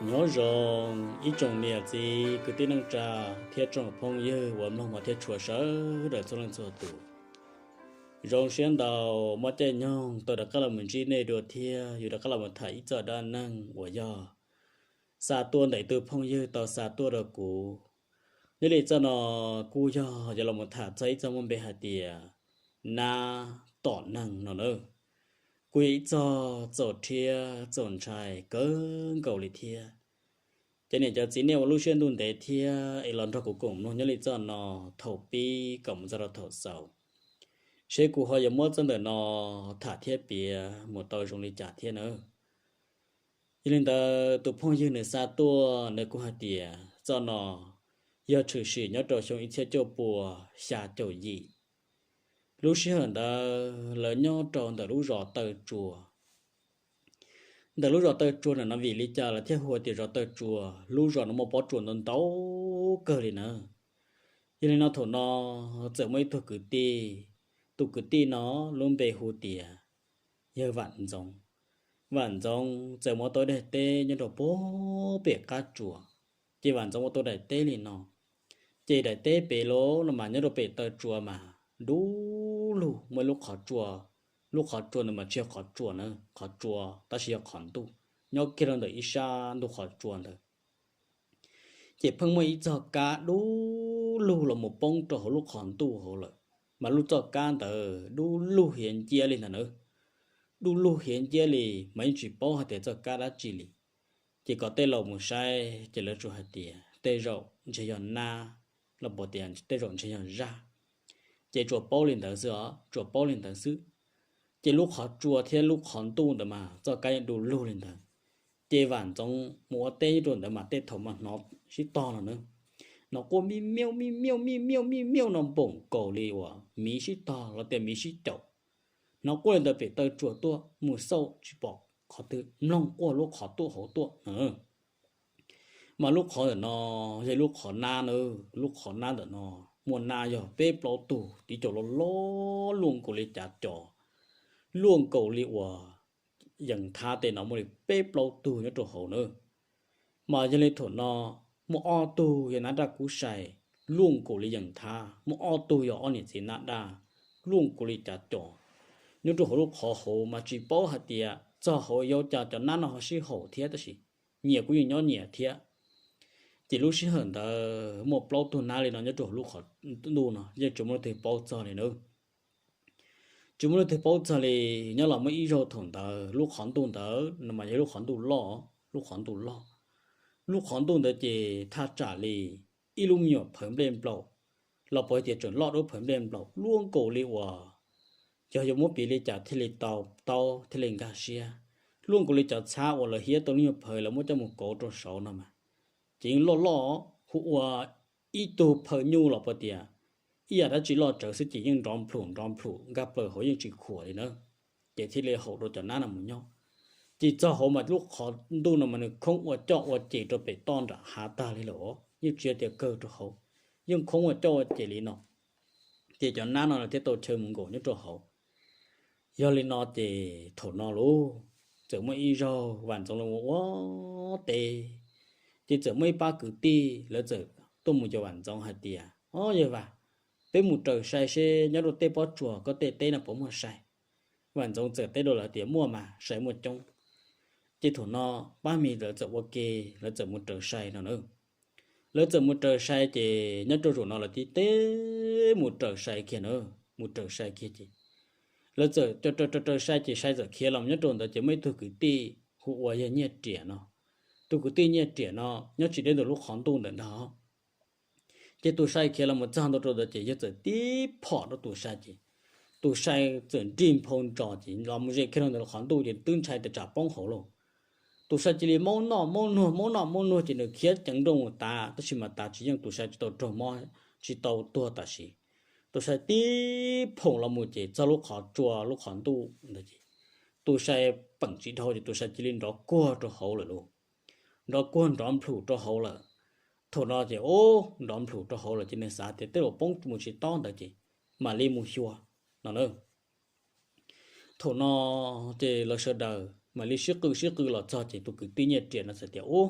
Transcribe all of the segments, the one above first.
Nyob zoo ib tsoom niam txiv kwv tij neej tsa thiab tsoom phooj ywg uas mloog mos thiab tshua sawv daws txhua leej txhua tus. Zoo siab ntau, muaj caij nyoog tau rov qab los mus ntsib nej dua thiab yus rov qab los mus tham ib txoj dab neeg uas yog xa tuaj ntawm ib tug phooj ywg tau xa tuaj rau kuv. Nyob li txoj no kuj yog yuav los mus tham txog ib txoj muaj npe hais tias nab tom neeg no na. Kuj yog ib txoj txaus rhiab txaus ntshai kawg nkaus li thiab. Cov niam cov txiv nej ua lub siab ntuj ntev thiab es los nrog kuv koom mloog nyob li txoj no thaum pib kom mus txog rau thaum xaus, seb kuv ho yuav muab txoj ntawm no tham thiab piav mus tau zoo li cas thiab na. Yog li ntawd tus phooj ywg nws xa tuaj nws kuj hais tias txoj no yog tshwm sim nyob rau xyoo ib txhiab cuaj puas xya caum yim. Lub sij hawm ntawd lawv nyob rau ntawm lub zos Taw Tsua. Ntawm lub zos Taw Tsua ntawm no vim li cas lawv thiaj hu tias zos Taw Tsua? Lub zos no muaj pob tsuas ntau ntau kawg li na. Yog li no thaum no txawm muaj ib tug kwv tij, tus kwv tij no lub npe hu tias yawg Vam Ntxoov. Vam Ntxoov txawm mus ua tau daim teb nyob rau puag pem qab tsuas. Ces Vam Ntxoov ua tau daim teb li no, ces daim teb pem lawm no mas nyob rau pem taw tsua mas dub lug muaj ib lub qhov tsua. Lub qhov tsua ntawd mas tsis yog qhov tsua na, qhov tsua tab sis yog qhov ntuj, nyob kiag rau ntawm ib sab ntuj qhov tsua ntawd. Ces pheej muaj ib txoj kab dub lug los mus poob rau hauv lub qhov ntuj hauv lawm, mas lub txoj kab ntawd dub lug hiav nciab li ntawd na. Dub lug hiav nciab li mas yeej tsis paub hais tias txoj kab dab tsi li. Ces kom tej laus mus saib ces lawv tsuas hais tias tej zaum ntshe yog nab, los puas tias tej zaum ntshe yog zaj. Ces tsuas paub li ntawd xwb os, tsuas paub li ntawd xwb. Ces lub qhov tsua thiab lub qhov ntuj ntawd mas txoj kab yeej dub lug li ntawd. Ces Vam Ntxoov mus ua teb nyob rau ntawd mas tej thaum mas hnov sib tog los na, hnov quaj mij miauj mij miauj mij miauj mij miauj no npoom nkaus li uas miv sib tog los tias miv sib caum. Hnov quaj li ntawd pem taw tsua tuaj, mus xauj tsis pom qhov twg, mloog quaj lub qhov tuaj hauv tuaj na. Mas lub qhov ntawm no yog lub qhov nab na, lub qhov nab ntawm no muaj nab yog peb plaub tug tiv caum loj loj luaj nkaus li cav cos, luaj nkaus li uas yees thab tej no muaj li peb plaub tug nyob rau hauv na. Mas yog li thaum no muaj ob tug yog nab daj kub sai, luaj nkaus li yees thab, muaj ob tug yog ob niam txiv nab daj, luaj nkaus li cav cos, nyob rau hauv lub qhov hauv mas tsis paub hais tias txog hauv yuav cas cov nab no ho sib haum thiab tab sis nyias kuj yeej nyob nyias thiab. Ces lub sij hawm ntawd muaj plaub tug nab li no nyob rau hauv lub qhov ntuj no yeej tsis muaj leej twg paub txog li na. Tsis muaj leej twg paub txog li. Nyob los muaj ib zaug thaum ntawd lub qhov ntuj ntawd no mas yog lub qhov ntuj loj, lub qhov ntuj loj. Lub qhov ntuj ntawd ces thaj tsam li ib lub me nyuam phawv nplej nplaum, los puas tias tseem loj dua phawv nplej nplaum, luaj nkaus li uas yog yuav muab piv li cas thiaj li tau taub thiaj li nkag siab. Luaj nkaus li cov txhab uas lawv hiab tau lub nyuag phawv lawv muab coj mus kauv rau saud no mas, ces yeej loj loj, hu ua ib tug phawv nyuj los puas tias ib yam dab tsi loj tsawv xwb ces yeej nrov nplhum nrov nplhum nkag plaws hauv yeej tsis khuam li na. Ces thiaj li haum rau cov nab no mus nyob. Ces txog hauv mas lub qhov ntuj no mas nws khoob ua coj ua ces rau pem toj nram hav tag li lawm os, yeej tsis yog tias kawg rau hauv, yeej khoob ua coj ua ces li no. Ces cov nab no lawv thiaj tau chaw mus nkaum nyob rau hauv. Yog li no ces thaum no lauj, txawm muaj ib zaug Vam Ntxoov los ua ua teb, ces txawm muaj ib pab kwv tij lawv txawm tuaj mus cuag Vam Ntxoov hais tias, Ob yawg Vam, peb mus raws sai seb nyob rau tej pob tsuas koj tej teb no puas muaj sai. Vam Ntxoov txawm teb rau lawv tias, Muaj mas, sai muaj coob. Ces thaum no pab mis lawv txawm ua ke, lawv txawm mus raws sai no na. Lawv txawm mus raws sai ces nyob rau zaum no lawv tib teb mus raws sai kiag na, mus raws sai kiag ces lawv txawm raws raws sai ces sai txawm khiav los nyob rau ntawd ces muaj ib tug kwv tij hu ua yawg Nyiaj Riam no. Tus kwv tij Nyiaj Riam no nyob tsis deb ntawm lub qhov ntuj ntawm ntag. Ces tus sai khiav los mus txog ntua rau ntawd ces yawg txawm tib phom rau tus sai ces tus sai txawm nrig nphau ntsos ces los mus ze kiag rau ntawm lub qhov ntuj ces twb ntshai tias tsam poob hauv lauj. Tus sai cia li maub noj maub nuag maub noj maub nuag ces nws khiav ceev nrooj mus tav tab sis mas tav tsis yeej, tus sai tsis tau raug mob, tsis tau tuag tam sim. Tus sai tib phoom los mus ces txog lub qhov tsua lub qhov ntuj ntawd ces tus sai peem tsis dhau ces tus sai cia li nrov kuag rau hauv lawm lauj. Nrov kuag nrov nplhum rau hauv lawm. Thaum no ces ub nrov nplhum rau hauv lawm ces nws xav tias tej zaum poob mus tsis tob ntawd ces mam li mus xyuas no na. Thaum no ces lawv sawv daws mam li sib qw sib qw los txog ces tus kwv tij Nyiaj Riam no txawm tias, Ub,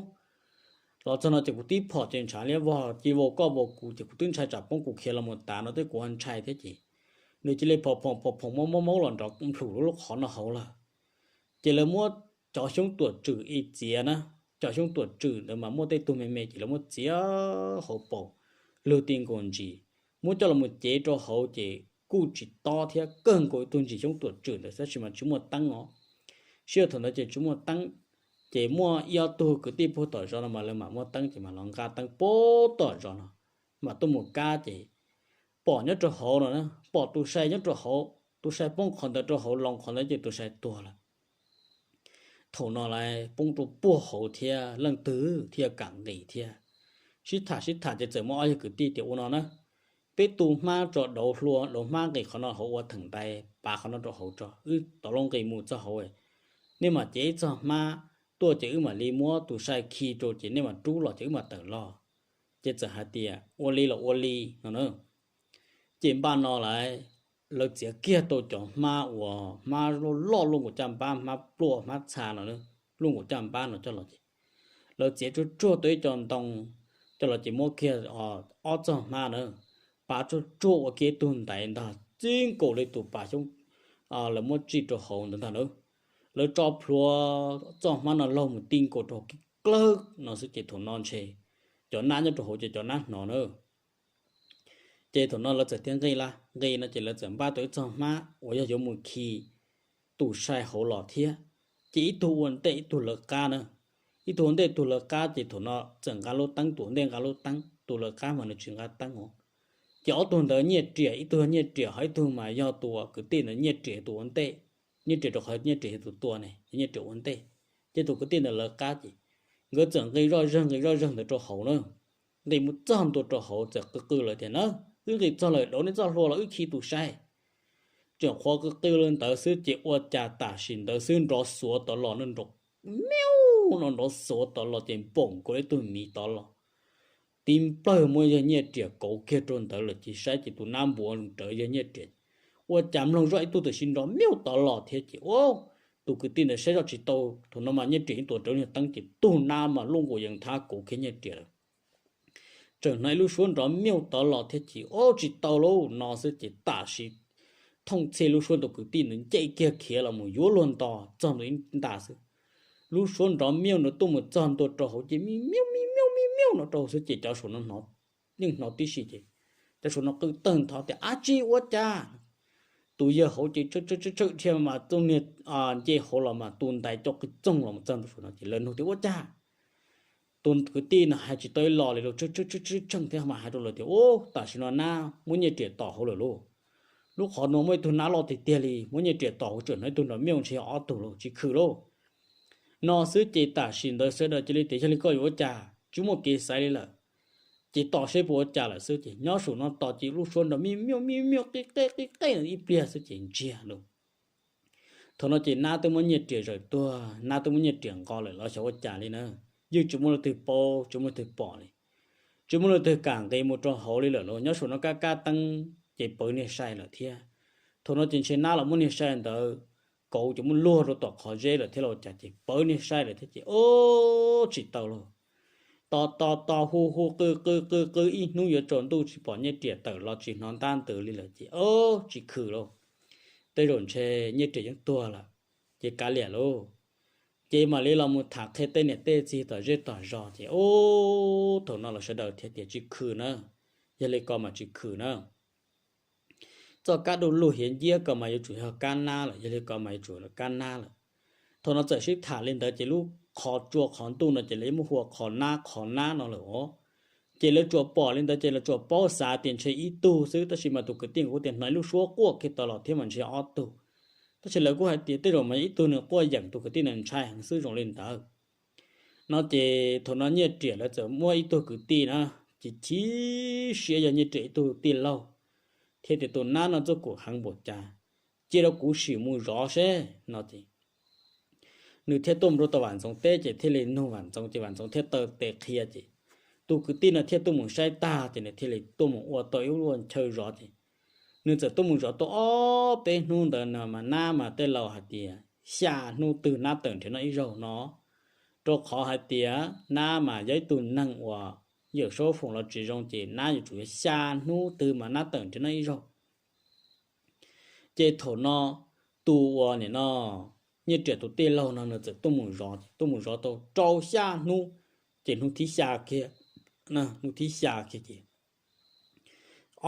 Los txog no ces kuv tib phom ces ntshav liab vog ci vau koj vau kuv ces kuv twb ntshai tsam poob kuv khiav los mus tav no twb kuv ntshai thiab ces nws cia li phom phom phom phom maub maub maub los nrov nplhum lub qhov no hauv lawm. Ces lawv muab cov xyoob tuam tswm ib txiav na, cov xyoob tuam tswm ntawd mas muaj tej tug me me ces lawv muab txiav hauv paus lug ti nkaus ntsis, muab coj los mus cev rau hauv ces kuj tsis tob thiab, kawg nkaus ib tug ntsis xyoob tuam tswm ntawd tab sis mas tsis muaj teeb os. Sij hawm thaum ntawd ces tsis muaj teeb, ces muaj ib ob tug kwv tij puag tom zos no mas lawv mam muaj teeb ces mam los nqa teeb puag tom zos no mam tuaj mus kab ces pom nyob rau hauv no na, pom tus sai nyob rau hauv, tus sai poob qhov ntawd rau hauv, loo qhov ntawd ces tus sai tuag lawm. Thaum no lawv poob rau puag hauv thiab leej twg thiaj kam nqis thiab. Sib tham sib tham ces txawm muaj ob yawg kwv tij tias ua no na, peb tu hmab tso, dauv hlua dauv hmab nqis qhov no hauv ua theem ntaiv pav qhov no rau hauv tso, wb tau lub nqis mus txog hauv, nej mam cev ib txog hmab tuaj ces wb mam li muab tus sai khi rau ces nej mam rub los ces wb mam tawm los. Ces txawm hais tias ua li los ua li no na. Ces npaj no lawv, lawv txiav kiag tau cov hmab uas hmab loj loj luaj nkaus caj npab, hmab pluaj hmab txha no, luaj nkaus caj npab no coj los ces lawv txiav tsuag tsuag tau ib co ntoo coj los ces muab kiag ob txog hmab na, pav tsuag tsuag ua kiag ib tug ntaiv ntag txij nkaus li tus pas xyoob lawv muab tsij rau hauv ntawd ntag na. Lawv tso plhuav txoj hmab no laug mus ti nkaus rau hauv kiv klawg no xwb ces thaum no ntshe cov nab nyob rau hauv ces cov nab hnov na. Ces thaum no lawv txawm thiaj nqis la, nqis no ces lawv txawm npaj tau ib txog hmab uas yog yuav mus khi tus sai hauv los thiab. Ces ib tug ua ntej ib tug lawv qab na, ib tug ua ntej ib tug lawv qab ces thaum no txawm nqa lub teeb, tus ua ntej nqa lub teeb, tus lawv qab mas nws tsis nqa teeb os. Ces ob tug ntawd nyiaj riam, ib tug nyiaj riam ho ib tug mas yog tus kwv tij ntawd nyiaj riam tus ua ntej, nyiaj riam rau qhov nyiaj riam yog tus tua ne, ces nyiaj riam ua ntej. Ces tus kwv tij ntawd lawv qab ces nkawd txawm nqis zoj zeeg nqis zoj zeeg ntawd rau hauv na. Nqis mus txog ntua rau hauv txawm qw qw lawm tias na, wb nqis txog lawm, dauv nej txoj hlua los wb khi tus sai. Tseem qhuav qw qw li ntawd xwb ces ua cas tam sim ntawd xwb nrov xuav tod los, nrov miauj no nrov xuav tod los ces npoom nkaus ib tug miv tod los. Tib nplawg muab yawg nyiaj riam kauv kiag rau ntawd lawm ces saib ces tus nab npuav rawv yawg nyiaj riam. Ua cas mloog zoj ib tug tam sim nrov miauj tod los thiab ces tus kwv tij ntawd saib zoj tsis tau, thaum no mas nyiaj riam yeej tuav rawv niag teeb ces tug nab mas luaj nkaus yees thab kauv kiag nyiaj riam lawm. Tseem hnov ib lub suab nrov miauj tod los thiab ces ua tsis tau lauj no xwb ces tam sim thooj txhij lub suab tus kwv tij ntawd nce kiag khiav los mus yuav luag nto txog ntua ib nta xwb. Lub suab nrov miauj no tuaj mus txog ntua rau hauv ces mi miauj mi miauj mi miauj no rau hauv xwb ces cov saum no yeej hnov tib si ces cov saum no qw tawg ntho tias ab tsi ua cas. Tus yawg hauv ces tshawm tshawm dhia mas txooj niag nce hauv los mas tus ntaiv coj qw txoog los mus txog ntua saum no ces lawv nug tias ua cas. Tus kwv tij no hais tsis tau ib lo li lauj, tshawm tshawm thiab mas hais rau lawv tias ub tam sim no nab muab nyiaj riam tom hauv lawm lauj. Lub qhov no muaj ib tug nab loj tiag tiag li muab nyiaj riam tom hauv, tseem hnov ib tug nrov miauj ntshe yog ob tug lauj, tsis khwm lauj. No xwb ces tam sim ntawd sawv daws cia li tias yog li koj yuav ua cas, tsis muaj kev xaiv li lawm. Ces tos seb puas ua cas lawm xwb ces nyob saum no tos ces lub suab nrov miauj miauj miauj miauj qi qe qi qe ib pliag xwb ces ntsiag lauj. Thaum no ces nab twb muab nyiaj riam zawm tuag, nab twb muab nyiaj riam nqos lawm los xyov ua cas li na. Yeej tsis muaj leej twg paub, tsis muaj leej twg pom li. Tsis muaj leej twg kam nqis mus rau hauv li lawm los nyob saum no kab kab teeb ces pawv niag sai lawm thiab. Thaum no ces ntshe nab los muab niag sai ntawd kauv ces muab luag rau tom qhov zeb lawm thiab los cas ces pawv niag sai lawm thiab ces ub tsis tau lauj. Tos tos tos hu hu qw qw qw qw ib hnub yuav tsaus ntuj tsis pom nyiaj riam tawm los tsis hnov ntab ntws li lawm ces ub tsis khwm lauj. Tej zaum ntshe nyiaj riam yeej tuag lawm, ces kav liam lauj. Ces mam li los mus tham qhia tej niam tej txiv tom zej tom zos ces ub thaum no los sawv daws thiaj tias tsis khwm na, yog li ko mas tsis khwm na. Txoj kab du lug hiav nciab ko mas yuav tsum yog kab nab lawm, yog li ko mas yuav tsum kab nab lawm. Thaum no txawm sib tham li ntawd ces lub qhov tsua qhov ntuj no ces lawv muab hu ua qhov nab qhov nab no lawm os. Ces lawv tsuas pom li ntawd ces lawv tsuas paub xav tias ntshe ib tug xwb, tab sis mas tus kwv tij nkawd kuj tias hnov ib lub suab quaj kiag tod los thiab mas ntshe ob tug. Tab sis lawv kuj hais tias tej zaum mas ib tug nws quaj yeem, tus kwv tij ntawd ntshai heev xwb zoo li ntawd. No ces thaum no nyiaj riam lawv txawm muaj ib tug kwv tij na, ces chim siab yog nyiaj riam ib tug tij laug, thiaj tias tus nab no txuj kum heev npaum cas, cia rau kuv sim mus zov seb no ces nws thiaj tuaj mus rau tom Vam Ntxoov teb ces thiaj li nug Vam Ntxoov ces Vam Ntxoov thiaj taw tes qhia ces tus kwv tij no thiaj tuaj mus saib tag ces nws thiaj li tuaj mus ua tau ib lub chaw zov ces nws txawm tuaj mus zov tau ob peb hnub ntawd no mas nab mas tej laus hais tias xya hnub twg nab tawm nrhiav noj ib zaug no. Rau qhov hais tias nab mas yog ib tug neeg uas yawm saub foom los tsis zoo ces nab yuav tsum yog xya hnub twg mas nab tawm nrhiav noj ib zaug. Ces thaum no tus uas nim no Nyiaj Riam tus tij laug no nws txawm tuaj mus zov, tuaj mus zov tau rau xya hnub, ces hnub thib xya kiag, hnub thib xya kiag ces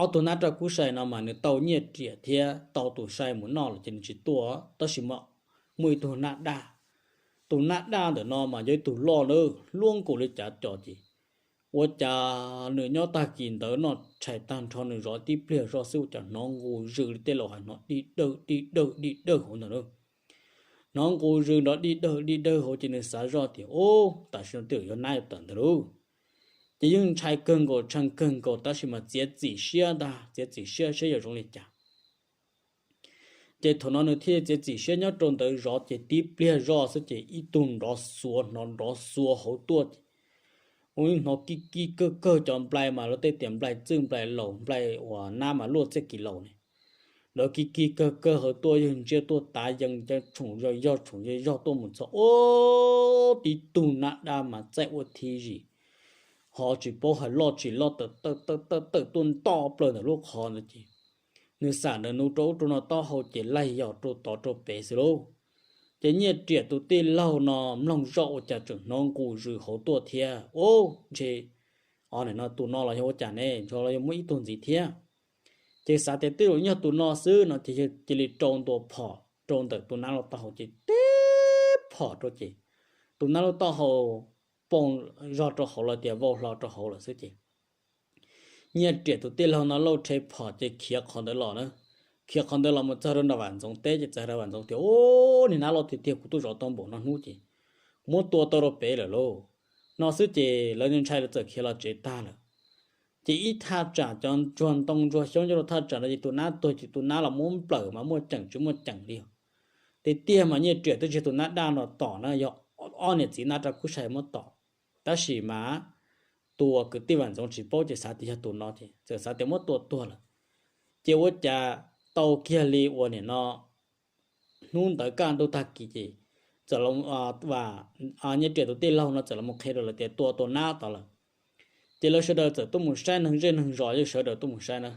ob tug nab raj kub sai no mas nws tau Nyiaj Riam thiab tau tus sai mus noj lawm ces nws tsis tuaj, tab sis mas muaj ib tug nab daj. Tus nab daj ntawm no mas yog ib tug loj lawm, luaj nkaus li cav cos ces ua cas nws nyob tag kis ntawd noj tshais tag nrho nws zov tib pliag zoj xwb ua cas hnov nqus zws li tej laus hais hnov dig dawg dig dawg dig dawg hauv ntawd na. Hnov nqus zws nrov dig dawg dig dawg hauv ces nws xav zoj tias, Ub, tam sim no twb yog nab yuav tawm ntawd lauj. Ces yeej ntshai kawg nkaus, tshee kawg nkaus tab sis mas txiav txim siab ntag, txiav txim siab saib yuav zoo li cas. Ces thaum no nws thiaj txiav txim siab nyob rau ntawd zov ces tib pliag zoj xwb ces ib tug nrov xuav, hnov nrov xuav hauv tuaj ces ua hnov kib kib kawg kawg, cov nplai mas luag tej tias nplai txwj, nplai laus, nplai uas nab mas luaj txij kis laus ne. Nrov kib kib kawg kawg hauv tuaj, yawg ntsia tuaj tav yees, tshoom yog yog tshoom yog yog tuaj mus txog, ub, tib tug nab daj mas txaij ua thi zim, ho tsis paub hais loj tsis loj, tawm tawm tawm tawm tawm tuaj nto plaws ntawm lub qhov ntawd ces nws xam ntawm nws rau ub rau no taub hau ces laig yos rau tod rau pem xwb lauj. Ces Nyiaj Riam tus tij laug no mloog zoj ua cas tseem hnov nqus zws hauv tuaj thiab, Ub, ntshe, o, nim no tus no los yog ua cas ne, ntshe los yog muaj ib tug ntxiv thiab. Ces xav tias tej zaum yog tus no xwb no ces yawg cia li rau ntua phom rau ntawm tus nab lub taub hau ces tib phom rau ces tus nab lub taub hau poob zog rau hauv los tias vau hlo rau hauv lawm xwb ces Nyiaj Riam tus tij laug no lauj rhe phom ces khiav qhov ntawd los na. Khiav qhov ntawd los mus txog rau nram Vam Ntxoov teb ces txawm hais rau Vam Ntxoov tias, Ub, niag nab loj tiag tiag, kuv twb zov tau npaum no hnub ces muab tua tau rau pem lawm lauj. No xwb ces lawv ntshai lawv txawm khiav los tsev tag lawm. Ces ib thaj tsam cov ntsuag ntoo ntsuag xyoob nyob rau thaj tsam no ces tus nab tuag ces tus nab los muab nplawm mas muaj ceem tsis muaj ceem li. Tiag tiag mas Nyiaj Riam twb tsis yog tus nab daj no tom na, yog ob niam txiv nab raj kub sai muab tom. Tab sis mas tus uas kwv tij Vam Ntxoov tsis paub ces xav tias yog tus no ces txawm xav tias muab tua tuag lawm. Ces ua cas tau kiag li uas nim no hnub ntawd kaj ntug tag kis ces txawm, Nyiaj Riam tus tij laug no txawm los mus qhia rau lawv tias tua tus nab tod lawm. Ces lawv sawv daws txawm tuaj mus saib, neeg zej neeg zos yeej sawv daws tuaj mus saib na.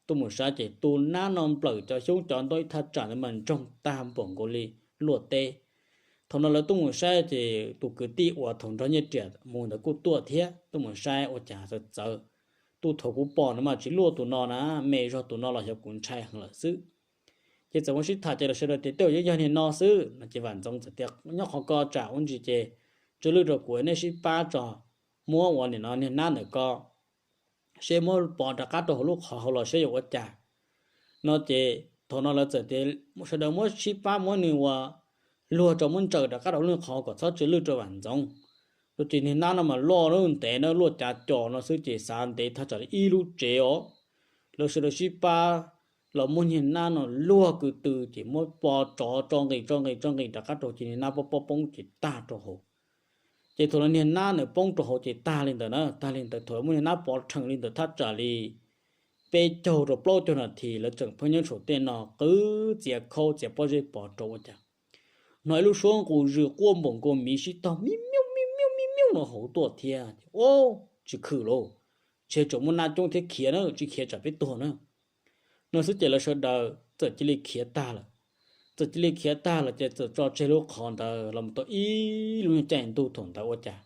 Tuaj mus saib ces tus nab no nplawm cov xyoob cov ntoo ib thaj tsam ntawd mas ntsoog tag npaum nkaus li luaj teb. Thaum no lawv tuaj mus saib ces tus kwv tij uas thaum nrog Nyiaj Riam mus ntawd kuj tuaj thiab, tuaj mus saib ua cas txawv txawv. Tuaj thaum kuv pom no mas tsis luaj tus no na, me zog tus no los xyov kuv ntshai heev lawm xwb. Ces txawm muaj sib tham ces lawv sawv daws tias tej zaum yeej yog niag no xwb no ces Vam Ntxoov txawm tias nyob qhov ko tsam ua ntsis ces tsw lwj rau kuv, nej sib pab tso, muab ua nim no niag nab ntawm ko seb muab pov rov qab rau hauv lub qhov hauv los seb yuav ua cas. No ces thaum no lawv txawm tias sawv daws muab sib pab muab nws ua luag rau, muab ntsaws rov qab rau lub qhov kom txhob tsw lwj rau Vam Ntxoov. Tab sis niag nab no mas loj ntev na, luaj cav cos no xwb ces xav ntev thaj tsam li ib lub tsev os. Lawv sawv daws sib pab los muab niag nab no luag ko tw ces muab pov tsov tso nqis tso nqis tso nqis rov qab rau ces niag nab pob pob poob ces tag rau hauv. Ces thaum lawv niag nab ntawd poob rau hauv ces tag li ntawd na, tag li ntawd thaum lawv muab niag nab pov rhees li ntawd thaj tsam li peb caug rau plaub caug nas this lawv tseem pheej nyob saum tej no qwv txiav khaub txiav pob zeb pov rau ua cas hnov ib lub suab nqus zws quaj npaum nkaus miv sib tog mi miuj mi miuj mi miuj no hauv tuaj thiab. Ub, tsis khwm lauj, ntshe tseem muaj nab coob thiab khiav na, tsis khiav tsam peb tuag na. No xwb ces lawv sawv daws txawm cia li khiav tag lawm. Txawm cia li khiav tag lawm ces txawm tso tseg lub qhov ntawd los mus tau ib lub nyuag caij ntuj thaum ntawd ua cas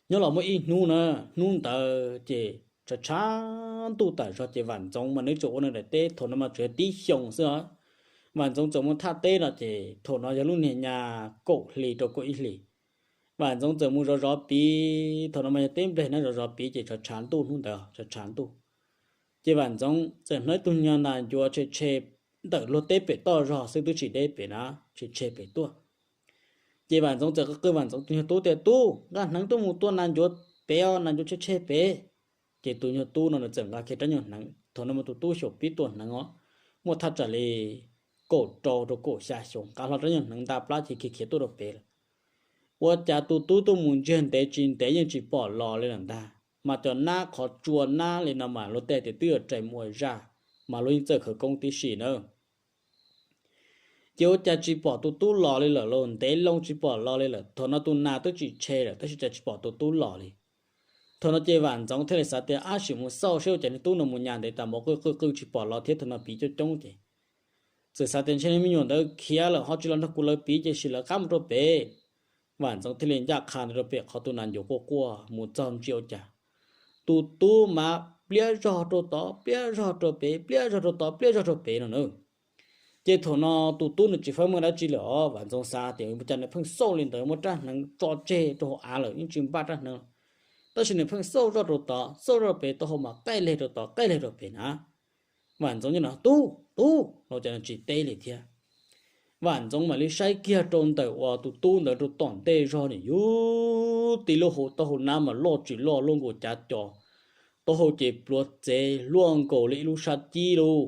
nyob los muaj ib hnub na, hnub ntawd ces tshav tshav ntuj tam zog ces Vam Ntxoov mas nws tseem ua nws daim teb thaum no mas tseem yog tib xyoos xwb os. Vam Ntxoov txawm mus thaj teb no ces thaum no yog lub niag nyas kaum hli rau kaum ib hlis. Vam Ntxoov txawm mus zov zov piv, thaum no mas yog teb nplej na, zov zov piv ces tshav tshav ntuj hnub ntawd tshav tshav ntuj. Ces Vam Ntxoov txawm hnov ib tug nyuag nas ncuav tshe tshe ntawm luag teb pem toj zog xwb twb tsis deb pem na, tshe tshe pem tuaj. Ces Vam Ntxoov txawm qw qw Vam Ntxoov tus nyuag tub tias, Tub, nqa hneev tuaj mus tua nas ncuav pem os, nas ncuav tshe tshe pem. Ces tus nyuag tub no nws txawm nqa kiag rab nyuag hneev, thaum no mas tus tub xyaum pib tua hneev os, muaj thaj tsam li kaum rau rau kaum xya xyoo, nqa hlo rab nyuag hneev nta plab ces khiav khiav tuaj rau pem lawm. Ua cas tus tub tuaj mus ntsiag ntev tsis ntev yeej tsis pom los li lawm ntag, mas cov nab qhov tsua nab li no mas luag tej tias twb yuav rais mus ua zaj, mas luag yeej txawj khawv koob tib si na. Ces ua cas tsis pom tus tub los li lawm lauj, ntev loo tsis pom los li lawm. Thaum no tus nas twb tsis tshe lawm tab sis cas tsis pom tus tub los li. Thaum no ces Vam Ntxoov thiaj li xav tias ab, sim mus xauj seb ua cas niag tub no mus nyas ntev tas npaum qw qw qw tsis pom los thiab. Thaum no piv coob coob ces txawm xav tias ntshe niag me nyuam ntawd khiav lawm ho tsis los nrog kuv lawv piv ces sim lawv qab mus rau pem. Vam Ntxoog thiaj li ncaj qha ntawd rau pem qhov tus nas ncuav quaj quaj mus txog ntsia ua cas tus tub mas pliab zog rau tod pliab zog rau pem, pliab zog rau tod pliab zog rau pem no na. Ces thaum no tus tub nws tsis faj muaj dab tsi lawm os, Vam Ntxoog xav tias ua cas nws pheej xauj li ntawd, muab rab hneev tso tseg rau hauv av lawm yeej tsis npaj rab hneev. Tab sis nws pheej xauj zoj rau tod xauj zoj rau pem, tau hau mas qaij leg rau tod qaij leg rau pem na. Vam Ntxoog nyob no, tub, tub no cas nws tsis teb li thiab. Vam Ntxoov mam li saib kiag rau ntawm uas tus tub ntawd rau tom ntej zog nws yuav tib lub hau taub hau nab mas loj tsis loj luaj nkaus cav co, taub hau ces pluav txev luaj nkaus li ib lub sab cib lauj.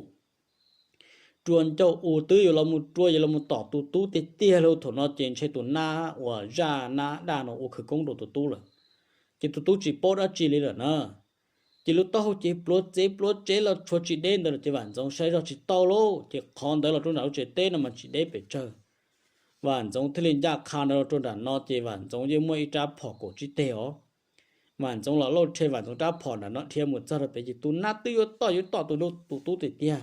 Rua ncauj u twb yuav los mus rua yuav los mus tom tus tub tiag tiag lauj. Thaum no ces ntshe tus nab uas zaj nab daj no ua khawv koob rau tus tub lawm, ces tus tub tsis paub dab tsi li lawm na. Ces lub taub hau ces pluav txev pluav tsev los tshuav tsis deb ntawd lawm ces Vam Ntxoov saib zoj tsis tau lauj, ces qhov ntawd los rau nram lub tsev teb no mas tsis deb pes tsawg. Vam Ntxoov thiaj li ncaj qha ntawd los rau nram no ces Vam Ntxoov yeej muaj ib rab phom kaum tsib teg os. Vam Ntxoov los lauj, rhe Vam Ntxoov rab phom nram no dhia mus txog rau pem ces tus nab twb yuav tom yuav tom tus, tus tub tiag tiag.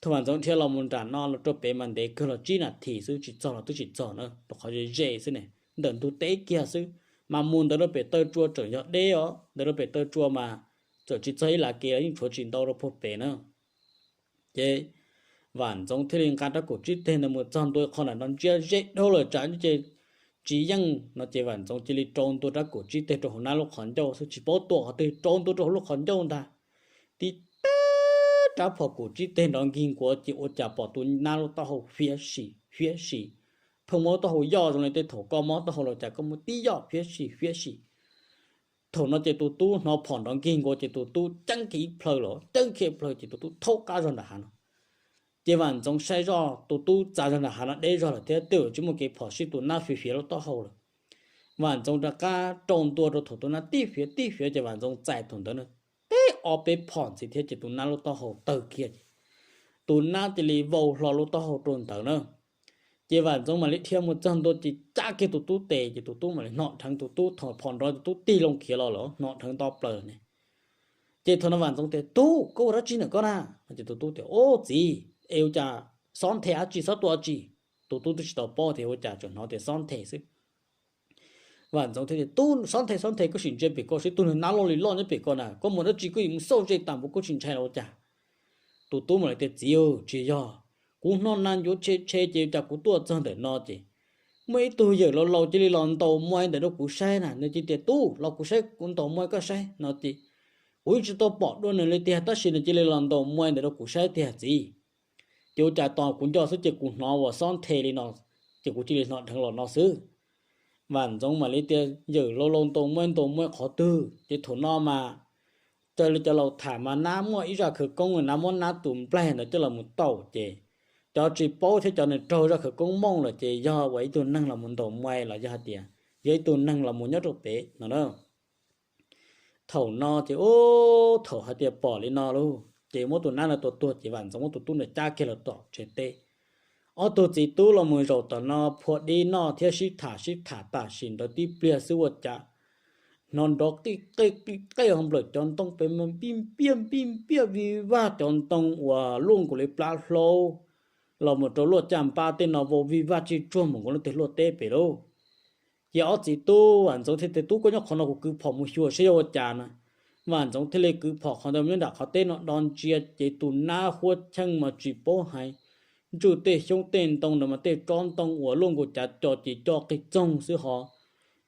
Thaum Vam Ntxoov dhia los mus nram no los rau pem mas ntev kawg los tsib nas this xwb, tsis txog los twb tsis txog na, rau qhov ze ze xwb ne, ntawm ntug teb kiag xwb. Mas mus ntawd rau pem taw tsua tseem yog deb os, ntawd rau pem taw tsua mas txawm tsis txog ib las kev los yeej tshuav tsis ntau rau puag pem na. Ces Vam Ntxoov thiaj li nqa rab kaum tsib teg ntawd mus txog ntua qhov nram no ntsia ze dhau lawm tsam ces tsis yeej no ces Vam Ntxoov cia li rau ntua rab kaum tsib teg rau hauv nab lub qhov ncauj xwb, tsis paub tua qhov twg rau ntua rau hauv lub qhov ncauj ntag. Tib teg rab phom kaum tsib teg nrov nkig nkuav ces ua cas pom tus nab lub taub hau fiab sim fiab sim, pheej muab taub hau yoj zoo li tej thaum koj mob taub hau los cas koj muab tib yoj fiab sim fiab sim. Thaum no ces tus tub hnov phom nrov nkig nkuav ces tus tub ceeb kiag ib plhaw los ceeb kiag ib plhaw ces tus tub thaub qab zog nram hav no. Ces Vam Ntxoov saib zoj tus tub txav zog nram hav no deb zog lawm thiab twb tsis muaj kev phom sib, tus nab fiav fiav lub taub hau lawm. Vam Ntxoov rov qab rau ntua rau thaum tus nab tib fiav tib fiav ces Vam Ntxoov txais thaum ntawd na, tib ob peb phom ntxiv thiab ces tus nab lub taub hau tawg kiag ces tus nab cia li vau hlo lub taub hau rau ntawd na. Ces Vam Ntxoov mam li dhia mus txog ntua ces cab kiag tus tub tes ces tus tub mam li hnom dheev tus tub, thaum phom nrov tus tub tig loo khiav los lawm, hnom dheev nto plaws ne. Ces thaum no Vam Ntxoov tias, tub, koj ua dab tsi ntawm koj na? Ces tus tub tias, ub txiv, es ua cas xob nthe dab tsi, xob tua dab tsi? Tus tub twb tsis tau paub tias ua cas tseem hnov tias xob nthe xwb. Vam Ntxoov thiaj tias, tub, xob nthe xob nthe, koj sim ntsia pem ko seb, tus niag nab loj li loj nyob pem ko na, koj mus dab tsi koj yuav mus xauj ze tas npaum koj tsis ntshai los ua cas? Tus tub mam li tias, txiv, tsis yog, kuv hnov nas ncuav tshe tshe ces cas kuv tuaj txog ntawm no ces muaj ib tug yawm laus laus cia li los ntaus muaj ntawm rau kuv saib na, nws cia tias, tub, los kuv saib, kuv ntaus muaj koj saib no ces kuv yeej tsis tau pom dua nws li tiag tab sis nws cia li los ntaus muaj ntawm rau kuv saib tiag txiv. Ces ua cas tos kuv nco xwb ces kuv hnov uas xob nthe li no, ces kuv cia li hnov dheev los no xwb. Vam Ntxoov mam li tias, yawm laus laus ntaus muaj ntaus muaj qhov twg ces thaum no mas raws li cov laus tham mas nab muaj ib zaj khawv koob, nab muab nab tus nplaig ntawd coj los mus taum ces cov tsis paub thiab cov nws raug zaj khawv koob mooj lawm ces yog uas ib tug neeg los mus ntaus muaj los yog hais tias yog ib tug neeg los mus nyob rau pem no na. Thaum no ces ub, thaum hais tias pom li no lauj ces muab tus nab no tua tuag ces Vam Ntxoov muab tus tub ntawd cab kiag los tom tsev teb. Ob tug txiv tub los mus zaum tom no phua dib noj thiab sib tham sib tham tam sim ntawd tib pliag xwb ua cas hnov nrov qij qej qij qej hauv nplawm cov ntoo pem mas npij npiaj npij npiaj vij vag cov ntoo uas luaj nkaus li plab hlaub los mus rau luaj caj npab tej no vau vij vag tsij tsuag mus nkaus lub teg luaj teb pem lauj. Ces ob txiv tub Vam Ntxoov thiaj tias, tub, koj nyob qhov no kuv kwv phom mus xyuas seb yog ua cas na. Vam Ntxoov thiaj li kwv phom qhov ntawd mus nyob nram qhov teb no do ntsia ces tus nab huab cheej mas tsis paub hais, ntswj tej xyoob tej ntoo ntawd mas tej tsob ntoo uas luaj nkaus cav co ces co qig txoog xwb ho,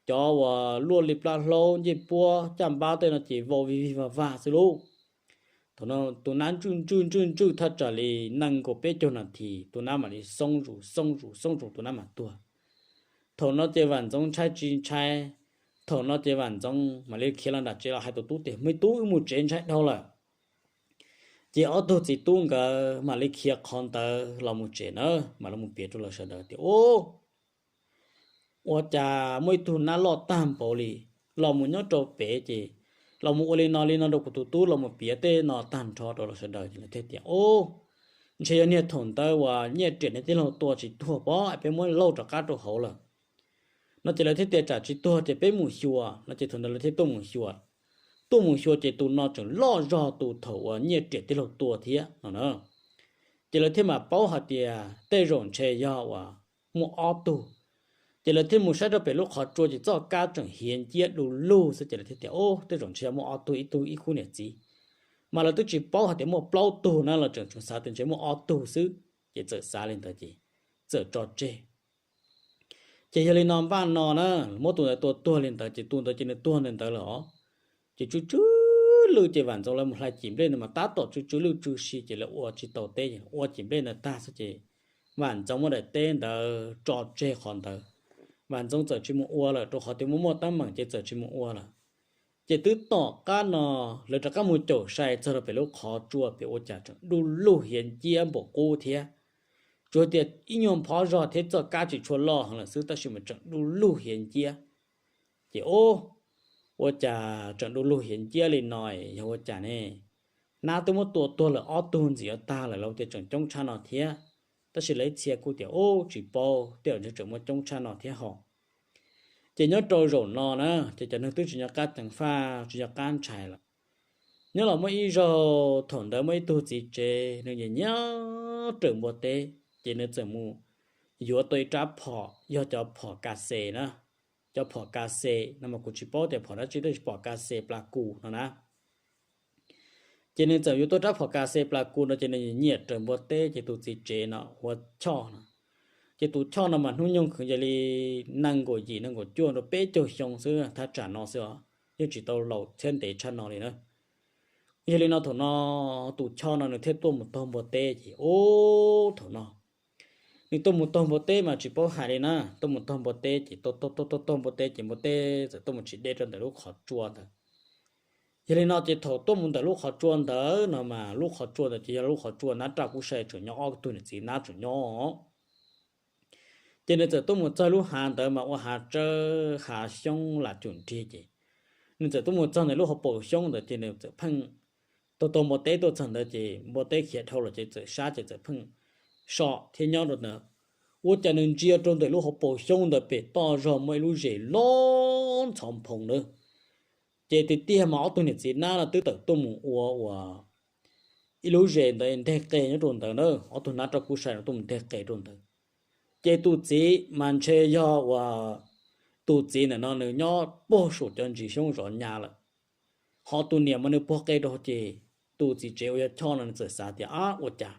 cov uas luaj li plab hlaub ncej puab caj npab tej no ces vau vij vig vag vag xwb lauj. Thaum no tus nab ntswj ntswj ntswj ntswj thaj tsam li nees nkaum peb caug nas this tus nab mam li xoob zus xoob zus xoob zus tus nab mam tuag. Thaum no ces Vam Ntxoov ntshai tsis ntshai, thaum no ces Vam Ntxoov mam li khiav los nram tsev los hais tus tub tias, me tub, wb mus tsev ntshai dhau lawm. Ces ob tug txiv tub nkawd mam li khiav qhov ntawd los mus tsev na, mam los mus piav rau lawv sawv daws tias, ub, ua cas muaj ib tug nab loj tag npaum li los mus nyob rau pem ces los mus ua li no li no rau kuv tus tub, los mus piav tej no tag nrho rau lawv sawv daws ces lawv thiaj tias, ub, ntshe yog niag thaum ntawd uas Nyiaj Riam niag tij laug tua tsis tuag pob, peb muab lauj rov qab rau hauv lawm no ces lawv thiaj tias tsam tsis tuag ces peb mus xyuas no ces thaum ntawd lawv thiaj tuaj mus xyuas. Tuaj mus xyuas ces tus no tseem loj zog tus thaum uas Nyiaj Riam tij laug tua thiab no na. Ces lawv thiaj mam paub hais tias tej zaum ntshe yog uas muaj ob tug. Ces lawv thiaj mus saib rau pem lub qhov tsua ces txoj kab tseem hiav nciab du lug xwb ces lawv thiaj tias, Ub, tej zaum ntshe yog muaj ob tug, ib tug ib khub niam txiv. Mas lawv twb tsis paub hais tias muaj plaub tug na, los tseem tseem xav tias ntshe muaj ob tug xwb, ces txawm xav li ntawd ces txawm tso tseg. Ces yog li no npaj no na, muab tus ntawd tua tuag li ntawd ces tus ntawd ces nws tuag ntawd ntawd lawm os. Ces tsw tsw lwj ces Vam Ntxoov lawv mus hlais cim nplej ntawd mas tab tom tsw tsw lwj tsw si ces lawv ua tsis tau teb, ua cim nplej ntawd tag xwb ces Vam Ntxoov muab daim teb ntawd tso tseg qhov ntawd. Vam Ntxoov txawm tsis mus ua lawm rau qhov tias muaj muaj teeb meem ces txawm tsis mus ua lawm. Ces twb tom qab no lawv rov qab mus caum sai txog rau pem lub qhov tsua pem ua cas tseem du lug hiav nciab npaum qub thiab. Tsuas tias ib nyuag nphob zog thiab txoj kab tsis tshua loj heev lawm xwb tab sis mas tseem du lug hiav nciab. Ces ub, ua cas tseem du lug hiav nciab li no, yog ua cas ne? Nab twb muab tua tuag lawm ob tug ntxiv yuav tag lawm los tias tseem coob tshaj no thiab. Tab sis lawv ib txhia kuj tias ub tsis paub, tej zaum ntshe tseem muaj coob tshaj no thiab hos. Ces nyob rau zaum no na, ces cov neeg twb tsis nco qab ceev faj tsis nco qab ntshai lawm. Nyob los muaj ib zaug thaum ntawd muaj ib tug txiv tsev nws nyiam nyiam raws npua teb, ces nws txawm mus yuav tau ib rab phom yog cov phom kas xes na. Cov phom kas xes no mas kuv tsis paub tias phom dab tsi tab sis phom kas xes plas kus no na. Ces nws txawm yuav tau rab phom kas xes plas kus no ces nws nyiam raws npua teb ces tus txiv tsev no hu ua Choj no. Ces tus Choj no mas hnub nyoog khwv yog li nees nkaum yim nees nkaum cuaj rau peb caug xyoo xwb thaj tsam no xwb os, yeej tsis tau laus thiab ntev tshaj no li na. Yog li no thaum no tus Choj no nws thiaj tuaj mus taug npua teb ces ub thaum no nws tuaj mus taug npua teb mas tsis paub hais li na, tuaj mus taug npua teb ces taug taug taug taug taug npua teb ces npua teb txawm tuaj mus tsis deb rau ntawm lub qhov tsua ntawd. Yog li no ces thaum tuaj mus ntawm lub qhov tsua ntawd no mas lub qhov tsua ntawd ces yog lub qhov tsua nab raj kub sai tseem nyob, ob tug niam txiv nab tseem nyob. Ces nws txawm tuaj mus txog lub hav ntawd mas ua hav tsawb hav xyoob lam cum nrig ces nws txawm tuaj mus txog ntawm lub hauv paus xyoob ntawd ces nws txawm pheej taug taug npua teb tuaj txog ntawd ces npua teb khiav dhau lawm ces txawm sab ces txawm pheej so thiab nyob rau ntawd. Ua cas nws ntsia rau ntawm lub hauv paus xyoob ntawd pem toj zog muaj ib lub zes loj ntxhov nphoo ntawd. Ces tiag tiag mas ob tug niam txiv nab no twb tawm tuaj mus ua ua ib lub zes ntawd nteg qe nyob rau ntawd na, ob tug nab raj kub sai no tuaj mus nteg qe rau ntawd. Ces tus txiv mas ntshe yog uas tus txiv ntawm no nws nyob puag saum cov ntsis xyoob zov nyab lawm, ho tus niam mas nws puag qe rau ces tus txiv tsev uas yog Choj no nws txawm xav tias ab ua cas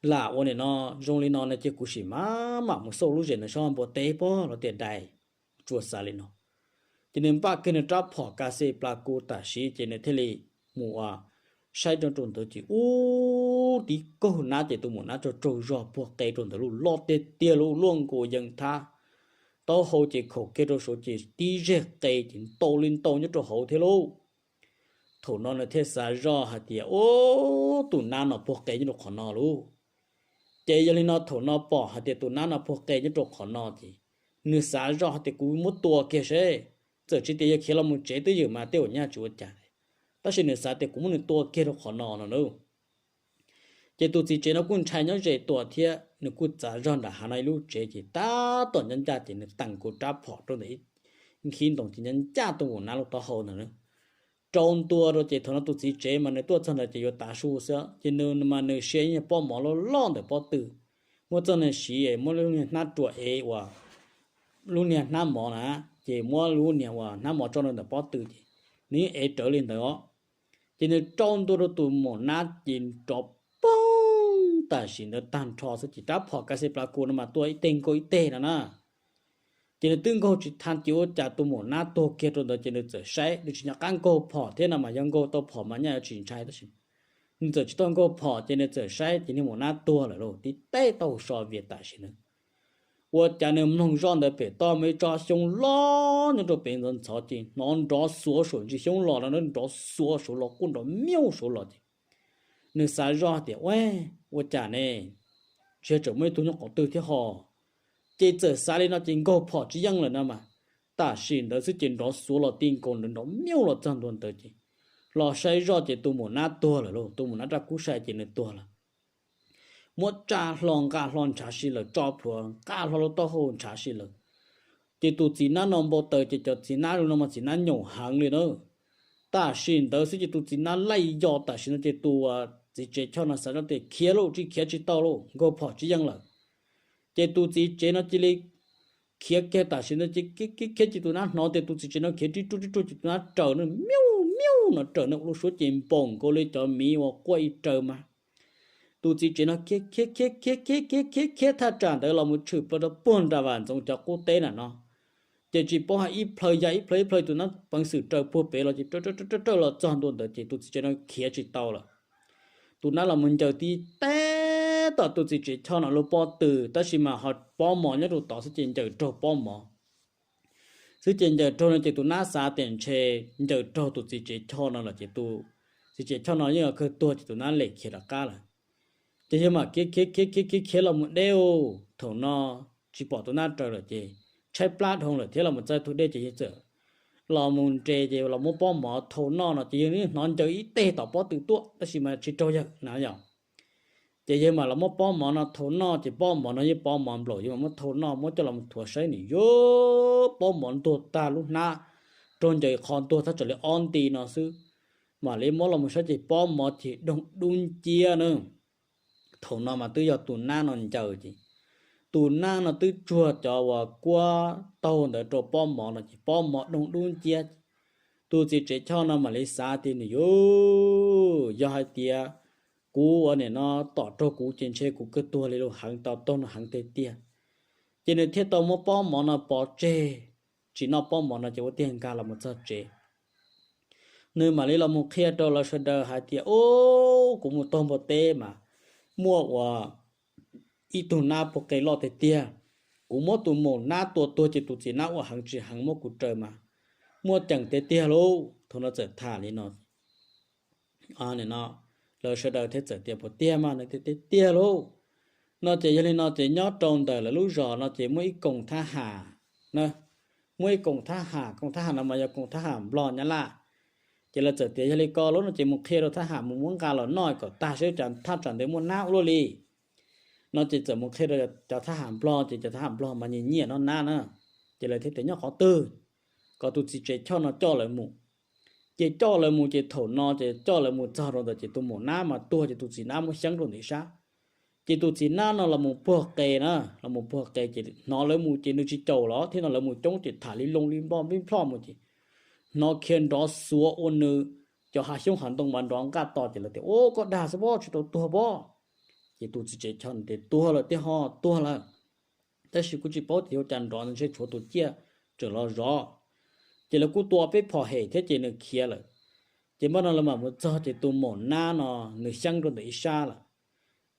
lam ua nim no zoo li no no ces kuv sim mam mam mus xauj lub zes ntawd seb npua teb puas los tias dais, tsuas xav li no. Ces nws npaj kiag nws rab phom kas xes plas kus tam sim ces nws thiaj li mus ua saib rau rau ntawd ces ub tib kaug nab ces tus maum nab tsaug tsaug zog puag qe rau ntawd lub loj tiag tiag lub luaj nkaus yees thab, taub hau ces khaum kiag rau saud ces tib zeg qe ces ntau li ntau nyob rau hauv thiab lauj. Thaum no nws thiaj xav zoj hais tias ub tus nab no puag qe nyob rau qhov no lauj. Ces yog li no thaum no pom hais tias tus nab no puag qe nyob rau qhov no ces nws xav zoj hais tias kuv muab tua kiag seb, txawm tsis tias yog khiav los mus tsev twj ywm mas tej uas nyaj tsis ua cas, tab sis nws xav tias kuv muab nws tua kiag rau qhov no no lauj. Ces tus txiv tsev no kuj ntshai nyob ze tuaj thiab nws kuj txav zog nram hav no ib lub tsev ces tab tom nyob ncaj ces nws teem kiag rab phom rau ntawm ib nkhib ntoo ces nyob ncaj tus maum nab lub taub hau ntawd na. Rau ntua rau ces thaum no tus txiv tsev mas nws tuaj txog ntawd ces yuav tav su xwb ces nws mas nws siv ib nyuag pob mov loj loj ntawm pob tw, muab txoj niag siv muab lub niag hnab rua ev uas lub niag hnab mov na, ces muab lub niag uas hnab mov tso rau ntawm pob tw ces nws yeej ev rawv li ntawd os. Ces nws rau ntua rau tus maum nab ces nrov poog tam sim ntawd tag nrho xwb ces rab phom kas xes plas kus no mas tua ib teg nkaug ib teg no na. Ces nws twb nkaug tsis tha ces ua cas tus maum nab tuag kiag rau ntawd ces nws txawm saib, nws tsis nco qab nkaug phom thiab no mas yog nkaug tau phom mas nyaj yuav tsis ntshai tab sis nws txawm tsis tau nkaug phom ces nws txawm saib ces niag maum nab tuag lawm lauj, tib teb taub hau so vias tam sim ntawd. Ua cas nws mloog zoj ntawd pem toj muaj ib tsob xyoob loj nyob rau pem ntxov ntxhov ces hnov nrov xuav saum ntsis xyoob los no, nrov xuav saud los quaj nrov miauj saud los ces nws xav zoj tias ua, ua cas ne, ntshe tseem muaj ib tug nyob qhov twg thiab ho. Ces txawm xav li no ces nkaug phom tsis yeej lawm no mas, tam sim ntawd xwb ces nrov xuav los ti nkaus ntawd nrov miauj los txog ntua ntawd ces los saib zoj ces tus maum nab tuag lawm lauj, tus maum nab raj kub sai ces nws tuag lawm. muab tsaj hlo nqa hlo ntshav si lawm, tso plhuav nqa hlo lub taub hau ntshav si lawm. Ces tus txiv nab no npau taws ces cov txiv nab li no mas txiv nab nyaum heev li na. Tam sim ntawd xwb ces tus txiv nab laij yos tam sim no ces tus txiv tsev choj no xav zoj tias khiav lauj, tsis khiav tsis tau lauj, nkaug phom tsis yeej lawm. Ces tus txiv tsev no cia li khiav kiag tam sim no ces khiav khiav ces tus nab hnov tias tus txiv tsev no khiav tib ruj tib ruj ces tus nab raws na, miuj miuj no raws na, ua lub suab ces npaum nkaus li cov miv uas quaj ib raws mas. Tus txiv tsev no khiav khiav khiav khiav khiav khiav khiav khiav thaj tsam ntawd los mus tshwm plaws rau puag nram Vam Ntxoov cov qub teb na no. Ces tsis paub hais ib plhaw ya ib plhaw ib plhaw tus nab peev xwm raws puag pem los ces raws raws raws los txog ntua ntawd ces tus txiv tsev no khiav tsis tau lawm. Tus nab los mus ncaws tib teg tom tus txiv tsev choj no lub pob tw, tab sis mas ho pob mov nyob rau tod xwb ces ncaws raug pob mov xwb ces ncaws raug no ces tus nab xav tias ntshe ncaws raug tus txiv tsev choj no lawm ces tus txiv tsev choj no yeej yuav kawg tuag ces tus nab lem khiav rov qab lawm. Ces yawg mam khiav khiav khiav khiav khiav khiav los mus deb u, thaum no tsis pom tus nab raws lawm ces tshaib plab dhau lawm thiab los mus txog tus dej ces yawg txawm los mus nres ces los muab pob mov thau noj no ces yawg hnov ncaws ib teg tom pob tw tuaj tab sis mas tsis raug yawg na yom. Ces yawg mam los muab pob mov no thau noj ces pob mov no yeej pob mov nplaum, yawg mam muab thau noj muab coj los mus thuav saib nws yuav pob mov ntuag tag lub hnab, raug ncaws qhov ntuag thaj tsam li ob nti no xwb. Mam li muab los mus saib ces pob mov ces doog dub nciab na. Thaum no mas twb yog tus nab no ncaws ces tus nab no twb tsuag cov uas kuab taug ntawd rau pob mov no ces pob mov doog dub nciab. Tus txiv tsev choj no mam li xav tias nws yuav, yog hais tias kuv ua nim no tom raug kuv ces ntshe kuv kawg tuag li lus heev tau taug no heev tiag tiag. Ces nws thiaj tau muab pob mov no pov tseg, tsis noj pob mov no ces ua tiag nkag los mus txog tsev. Nws mam li los mus qhia rau lawv sawv daws hais tias, Ub, kuv mus taug npua teb mas muaj ua ib tug nab puag qe loj tiag tiag. Kuv muab tus maum nab tua tuag ces tus txiv nab ua heev tsis heev muab kuv raws mas muaj ceem tiag tiag lauj. Thaum no txawm tham li no, no lawv sawv daws thiaj txawm tias, Puas tiag mas? Nws tias, Tiag tiag lauj. No ces yog li no ces nyob rau ntawm lawv lub zos no ces muaj ib koom thab ham, muaj ib koom thab ham, koom thab ham no mas yog koom thab ham Nplog Nyab Laj. Ces lawv txawm tias, Yog li ko lauj no ces mus qhia rau thab ham mus muab nqa los noj kom tag seb cas thaj tsam ntawd muaj nab ua luaj li. No ces txawm mus qhia rau cov thab ham Nplog ces cov thab ham Nplog mas nyiam nyiam noj nab na. Ces lawv thiaj tias, Nyob qhov twg? Kom tus txiv tsev choj no coj lawv mus. Ces coj lawv mus ces thaum no ces coj lawv mus txog rau ntawd ces tus maum nab mas tuag ces tus txiv nab muab xyeeb rau ntawm ib sab. Ces tus txiv nab no los mus puag qe na, los mus puag qe ces hnov lawv mus ces nws tsis caum los thiab no, lawv mus coob ces tham li loo li nploj nplij nplhoj mus ces hnov khiav nrov xuav ua nws cov hav xyoob hav ntoo mas nrov nqaj to ces lawv tias, Ub, koj dag xwb pob, tsis tau tuag pob. Ces tus txiv tsev choj tias, Tuag lawm tiag ho, tuag lawm. Tab sis kuv tsis paub tias ua cas nrov ntshe tshuav tus ciaj tseem los zov. Ces lawv kuj tua peb phom hem thiab ces nws khiav lawm. Ces npaj no lawv mam mus txog ces tus maum nab no nws xyeeb rau ntawm ib sab lawm.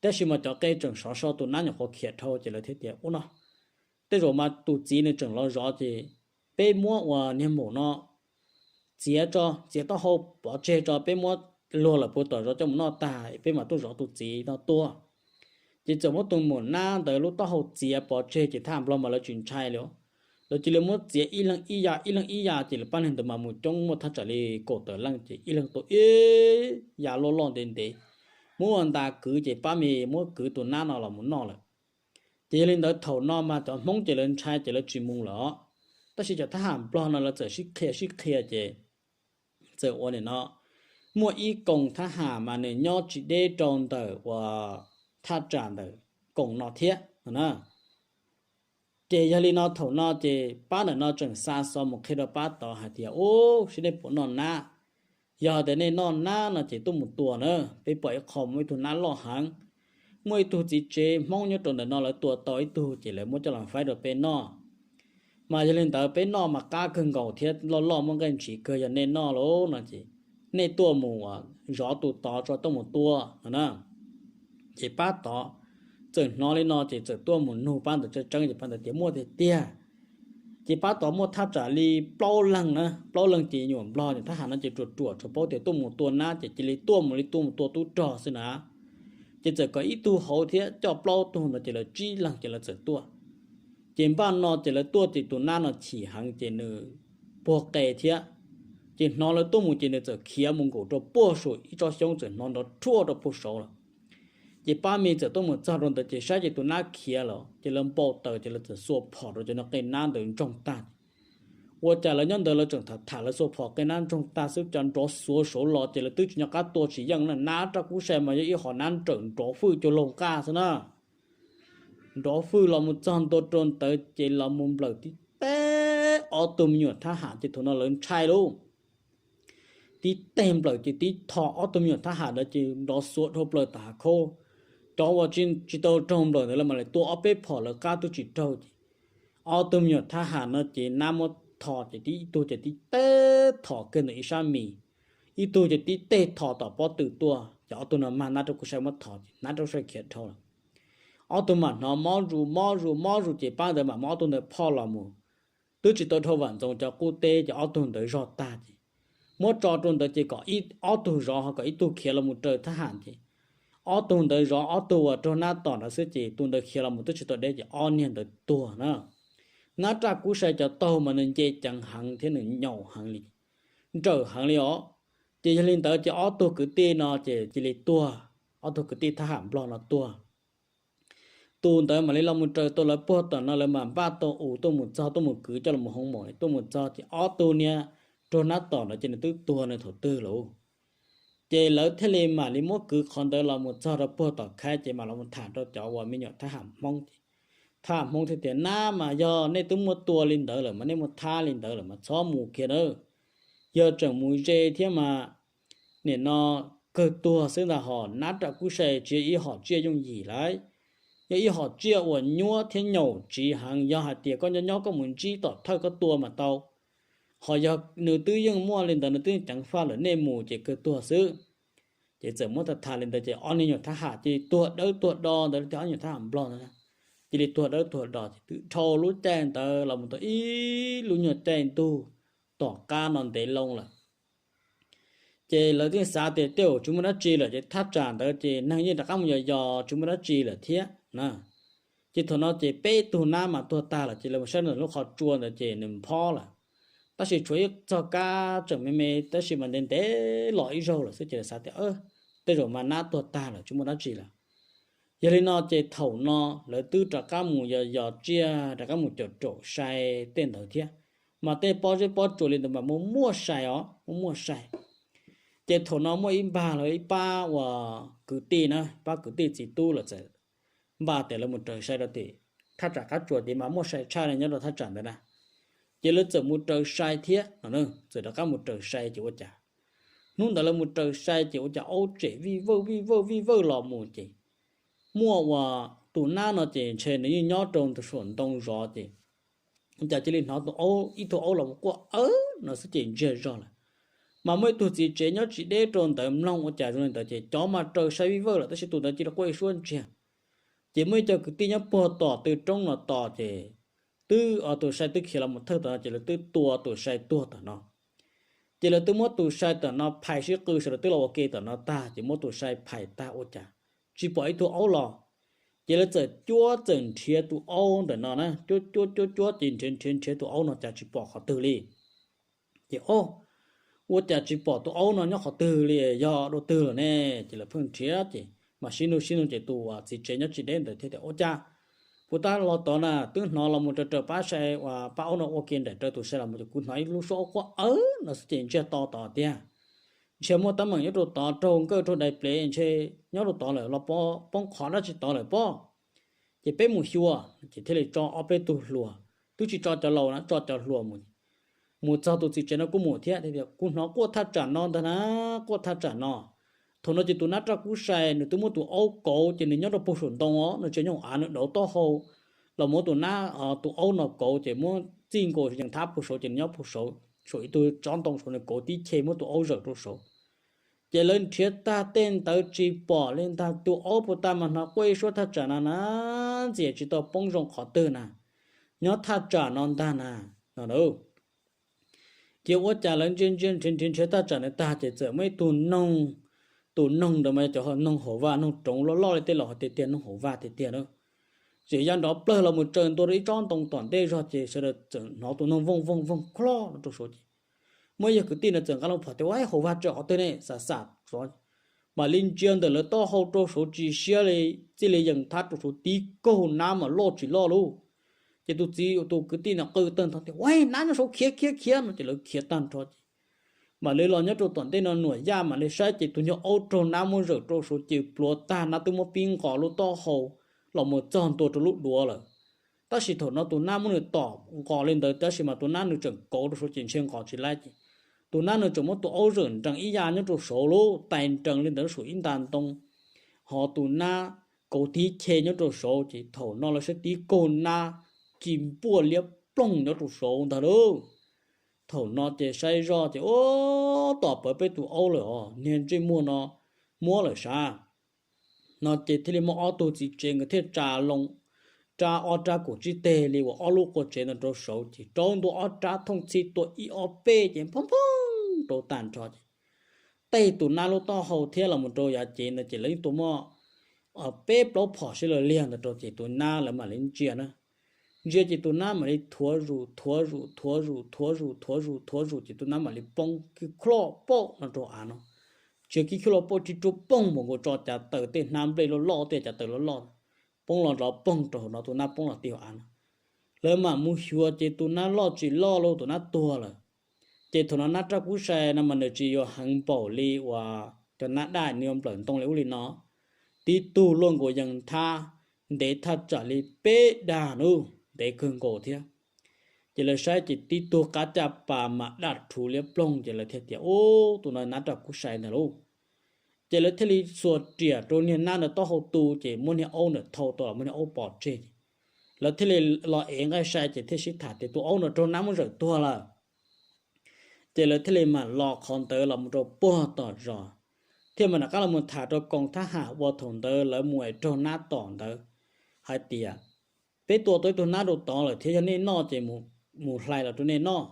Tab sis mas cov qe tseem sov so tus nab nyuam qhuav khiav dhau ces lawv thiaj tias, Ub no, tej zaum mas tus txiv nws tseem los zov ces peb muab ua niag maum no txiav tso, txiav taub hau pov tseg tso, peb muab luag lawm puag tom zov coj mus noj tag peb mam tuaj zov tus txiv no tuaj. Ces txawm muab tus maum nab ntawd lub taub hau txiav pov tseg ces thab ham Nplog mas lawv tsis ntshai li. Lawv cia li muab txiav ib leeg ib ya ib leeg ib ya ces lawv pab neeg ntawd mas mus coob muaj thaj tsam li kaum tawm leej ces ib leeg tau ib ya loj loj ntev ntev. Muab ua nta kwv ces pab me muab kwv tus nab no los mus noj lawm. Ces yog li ntawd thaum no mas cov Hmoob ces lawv ntshai ces lawv tsis mus lawm. Tab sis cov thab ham Nplog no lawv txawm sib qhia sib qhia ces txawm ua nim no muaj ib koom thab ham mas nws nyob tsis deb rau ntawm uas thaj tsam ntawm koom no thiab no na. Ces yog li no thaum no ces pab ntawm no tseem xa xov mus qhia rau pab tod hais tias, Ub, seb nej puas noj nab? Yog tias nej noj nab no ces tuaj mus tua na, peb pom ib qho muaj ib tug nab loj heev. Muaj ib tug txiv tsev Hmoob nyob rau ntawm no lawv tua tau ib tug ces lawv muab coj los faib rau peb noj. Mas yog li ntawd peb noj mas qab kawg nkaus thiab loj loj muaj nqaij ntshiv kawg, yog nej noj lauj no ces nej tuaj mus zov tus tod tso tuaj mus tua no na. Ces pab tod txawm hnov li no ces txawm tuaj mus nug pab ntawd tseeb tseeb ces pab ntawd tias muaj tiag tiag. Ces pab tod muaj thaj tsam li plaub leeg na, plaub leeg ces nyuam Nplog nyuam thab ham no ces ruam ruam tsuas paub tias tuaj mus tua nab ces cia li tuaj mus li tuaj mus tua tub rog xwb na. Ces txawm kom ib tug hauv thiab coj plaub tug no ces lawv tsib leeg ces lawv txawm tuaj. Ces npaj no ces lawv tuaj ces tus nab no chim heev ces nws puag qe thiab. Ces hnov lawv tuaj mus ces nws txawm khiav mus nkaum rau puag saum ib tsob xyoob txawm hnov nrov rhuaj rau puag saud lawm. Ces pab me txawm tuaj mus txog rau ntawd ces saib ces tus nab khiav lawm ces lawv npau taws ces lawv txawm xuas phom rau cov qe nab ntawd ntsoog tag. Ua cas lawv nyob ntawd lawv tseem tham tham lawv xuas phom qe nab ntsoog tag xwb cov nrov xuav saud los ces lawv twb tsis nco qab tua tsis yeej na, nab raj kub sai mas yog ib hom nab nrawm nrov fwj cuag laug nqaj xwb na. Nrov fwj los mus txog ntua rau ntawd ces los mus nplawm tib teg ob tug me nyuam thab ham ces thaum no lawv ntshai lauj. Tib teg nplawm ces tib tho ob tug me nyuam thab ham ntawd ces nrov xuav dhau plaws tom hav khaub. Cov uas tsis tau raug nplawm ntawd lawv mam li tua ob peb phom lawv qab twb tsis raug ces ob tug me nyuam thab ham no ces nab muab tho ces tib tug ces tib teg tho kiag ntawm ib sab mis, ib tug ces tib teg tho tom pob tw tuaj ces ob tug no mag nab raj kub sai muab tho ces nab raj kub sai khiav dhau lawm. Ob tug mam hnov mob zus mob zus mob zus ces pab ntawd mam muab ob tug ntawd phoj los mus. Twb tsis tau dhau vam ntxoov cov qub teb ces ob tug ntawd zog tag ces muab tso rau ntawd ces kom ob tug zov ho kom ib tug khiav los mus raws thab ham ces ob tug ntawd zov ob tug uas raug nab tom ntawd xwb ces tus ntawd khiav los mus twb tsis tau deb ces ob niag ntawd tuag na. Nab raj kub sai cov taug mas nws nce ceev heev thiab nws nyaum heev li, nrawm heev li os. Ces yog li ntawd ces ob tug kwv tij no ces cia li tuag, ob tug kwv tij thab ham nplog no tuag. Tus ntawd mam li los mus raws tau lawv puag tom no lawv mam npaj tau us tuaj mus txog tuaj mus kwv coj los hoo maum tuaj mus txog ces ob tug niag raug nab tom ntawd ces nws twb tuag nws thaum twg lawm. Ces lawv thiaj li mam li muab kwv qhov ntawd los mus txog rau puag tom khaib ces mam los mus tham rau cov uas me nyuam thab ham Hmoob ces thab ham Hmoob thiaj tias nab mas yog nej twb muaj tua li ntawd lawm mas nej muaj thab li ntawd lawm mas txhob mus kiag nawb. Yog tseem mus ze thiab mas nim no kawg tuag xwb ntag hos nab raj kub sai tsis yog ib hom tsiaj yooj yim lauj. Yog ib hom tsiaj uas nyuab thiab nyaum tsiv heev, yog hais tias koj nyob nyob koj mus ntsib tom thawj koj tua mas tau. Ho yog nws twb yeej muaj li ntawd nws twb yeej ceev faj lawm nej mus ces kawg tuag xwb. Ces txawm muab tham tham li ntawd ces ob niag nyuam thab ham cia li tuag dawb tuag do ntawd, ob niag nyuam thab ham nplog ntawd cia li tuag dawb tuag do ces twb dhau lub caij ntawd los mus tau ib lub nyuag caij ntuj tom qab no ntev loo lawm. Ces lawv thiaj xav tias tej zaum tsis muaj dab tsi lawm ces thaj tsam ntawd ces neeg yeej rov qab mus yos yos tsis muaj dab tsi lawm thiab na. Ces thaum no ces peb tug nab mas tuag tag lawm ces lawv mus saib ntawm lub qhov tsua ntawd ces nws nphob lawm. Tab sis tshuav ib txoj kab tseem me me tab sis mas ntev ntev los ib zaug lawm xwb ces lawv xav tias tej zaum mas nab tuag tag lawm tsis muaj dab tsi lawm. Yog li no ces thaum no lawv twb rov qab mus yos yos tsiaj rov qab mus caum raum sai tej ntawd thiab, mas tej pob zeb pob tsuas li ntawd mas muaj muaj sai os, muaj muaj sai. Ces thaum no muaj ib npag los ib pab uas kwv tij na, pab kwv tij txiv tub lawm txawm npaj tias lawv mus raws sai rau tim thaj tsam qab tsuas tid mas muaj sai tshaj li nyob rau thaj tsam ntawd na. Ces lawv txawm mus raws sai thiab no, txawm rov qab mus raws sai ces ua cas hnub ntawd lawv mus raws sai ces ua cas aub tsem vij vawj vij vawj vij vawj los mus ces muaj uas tus nab no ces ntshe nws yeej nyob rau ntug saum ntoo zov ces ua cas cia li hnov tus aub, ib tug aub los quaj awb no xwb ces ntsiag zog lawm. Mas muaj ib tug txiv tsev nyob tsis deb rau ntawd mloog ua cas zoo li ntawd ces cov mas raws sai vij vawj lawm tab sis tus ntawd cia li quaj ib suab ntsiag. Ces muaj ib co kwv tij nyob puag tom tw roob no tos ces twb tus sai twb khiav los mus thawj tom no ces lawv twb tua tus sai tuag tom no. Ces lawv twb muab tus sai tom no phais sib qw sawv daws twb los ua ke tom no tag ces muab tus sai phais tag ua cas tsis pom ib tug aub los. Ces lawv txawm cuab txawm nrhiav tus aub ntawm no na, cuab cuab cuab cuab ces nrhiav nrhiav nrhiav tus aub no cas tsis pom qhov twg li. Ces o, ua cas tsis pom tus aub no nyob qhov twg li, yog dua twg lawm ne? Ces lawv pheej nrhiav ces mam sib nug sib nug ces tus txiv tsev nyob tsis deb ntawd thiaj tias ua cas puas tab los tod na, twb hnov los mus raws raws pab sai uas pab aub no ua ke nraim raws tus sai los mus ces kuv hnov ib lub suab aub quaj awb no xwb ces ntsiag to tod tiag. Ntshe muaj teeb meem nyob rau tod, raug nkawj raug dais plev ntshe nyob rau tod lawm los poob qhov dab tsi tod lawm pob. Ces peb mus xyuas. Ces thiaj li tso ob peb tug hluas, twb tsis tso cov laus na, tso cov hluas mus. Mus txog tus txiv tsev no kuj mus thiab, kuv hnov quaj thaj tsam no ntag na, quaj thaj tsam no. Thaum no ces tus nab raj kub sai nws twb muab tus aub kauv ces nws nyob rau puag saum ntoo os, nws tseem nyob hauv av, nws dauv taub hau los muab tus nab, tus aub no kauv ces muab txij nkaus yees thab puag saud ces nws nyob puag saud, saum ib tug tsob ntoo saud nws kauv tib che muab tus aub zawm rau saud. Ces lawv nrhiav tag tej ntawd tsis pom li ntag, tus aub puas tag mas hnov quaj ib suab thaj tsam no na, ntxias tsis tau poob zoo qhov twg na, nyob thaj tsam no ntag na, no. Ces ua cas lawv ntsia ntsia nrhiav nrhiav nrhiav thaj tsam ntawd tag ces txawm muaj ib tug noog, tus noog ntawd mas yog cov noog hauv vaj noog roov loj loj li tej laus hais tiag tiag, noog hauv vaj tiag tiag na. Txawm ya nrov plawg los mus tsaws ntua rau ib tsob ntoo tom ntej zog ces sawv daws txawm hnov tus noog vooj vooj vooj kloj rau saud ces muaj ib yawg kwv tij ntawd txawm nqa loo phom tias ua hauv vaj tsaws qhov twg ne, xam xam xov mam li ntsia ntawm lawv taub hau rau saud tsis siab li, txij li yees thab rau saud tib kaug nab mas loj tsis loj lauj. Ces tus txiv tus kwv tij ntawd qw tawg ntho tias, Ua, nab nyob saud, khiav khiav khiav no. Ces lawv khiav tag nrho ces mam li los nyob rau tom ntej no nuam yaj mam li saib ces tus nyuag aub raug nab muab zawm rau saud ces pluav tag, nab twb muab pib nqos lub taub hau los mus txog ntua rau lub duav lawm. Tab sis thaum no tus nab muab nws tom nqos li ntawd tab sis mas tus nab nws tseem kauv rau saud ces ntshe nqos tsis laib ces tus nab nws tseem muab tus aub zawm nrees ib yam nyob rau saud lauj, tais nrees li ntawd saum ib nta ntoo, ho tus nab kauv tib che nyob rau saud ces thaum no lawv saib tib kaug nab ci npuaj liab ploog nyob rau saud ntag lauj. Thaum no ces saib zoj ces, Ua, tom pawv peb tus aub lawm os, niag ntsej muag no muab lawm sav. No ces thiaj li muaj ob tug txiv tsev nkawd thiaj tsa loo, rab ob rab kaum tsib teg li uas ob lub qua tsev ntawd rau saud ces rau ntua ob rab thooj txhij tua ib ob peb ces phooj phooj rau tag nrho ces tej tus nab lub taub hau thiab los mus rau yav cev ntawd ces lawv yeej tua muaj peb plaub phom sib law liag ntawd rau ces tus nab lawv mam li ntsia na. Ntsia ces tus nab mam li thuav zus thuav zus thuav zus thuav zus thuav zus thuav zus ces tus nab mam li poob kib khloj pauj no rau av no. Tsis kib khloj pauj, tib rub poog npaum nkaus tso cav taws tej hnab nplej loj loj tej cav taws loj loj poob los nrov poog rau hauv no, tus nab poob los ti hauv av no. Lawv mam mus xyuas ces tus nab loj tsis loj lauj, tus nab tuag lawm. Ces thaum no nab raj kub sai no mas nws tsis yuav heev npaum li uas cov nab daj nws yuav nplawm ntoo li ub li no. Tib tug luaj nkaus yees thab, ntev thaj tsam li peb dag nub, ntev kawg nkaus thiab. Ces lawv saib ces tib tug qab caj pas mas daj rhuv liab ploog ces lawv thiaj tias, Ub, tus no nab raj kub sai ntag lauj. Ces lawv thiaj li xuas riam rau niag nab ntawd taub hau tu ces muab niag aub ntawd thau tau los muab niag aub pov tseg. Lawv thiaj li los ev nqaij sai ces thiaj sib tham tias tus aub no raug nab muab zawm tuag lawm. Ces lawv thiaj li mam los qhov ntawd los mus rau puag tom zos, thiaj mam rov qab los mus tham rau koom thab ham uas thaum ntawd lawv mus es raug nab tom ntawd hais tias, Peb tua tau ib tug nab rau tod lawm thiab, yog nej noj ces mus hlais los rau nej noj.